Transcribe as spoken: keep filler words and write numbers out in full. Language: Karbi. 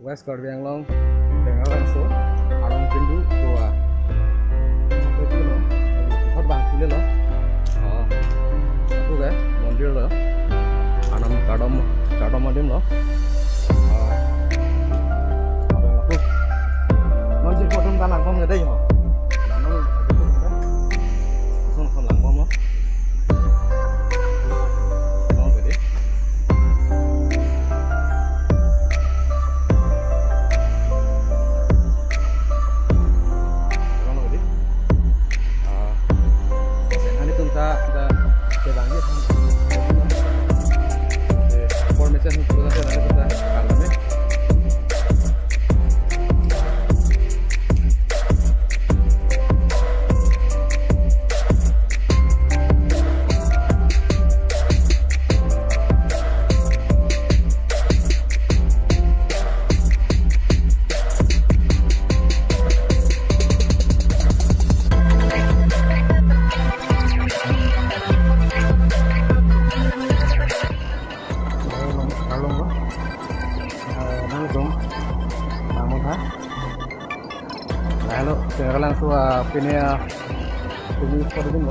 West Karbi Anglong, Tengalangso, Arlong Pindu, Goa. Sampai itu loh, hot bang, pilih loh. Oh, itu kan, mondir loh. Anam kardom, kardom adim loh. Ah, apa yang aku? Mondir kodum tanang kong ada ya? Langsung, langsung langkong loh. Langkong gede. Langkong gede. Ah, sen hanitum ta, ta, ta bang ya. Eh, formation itu ta, ta, ta, ta, ta. Lalu, Tengalangso, ah, pini, ah, pini pada dulu.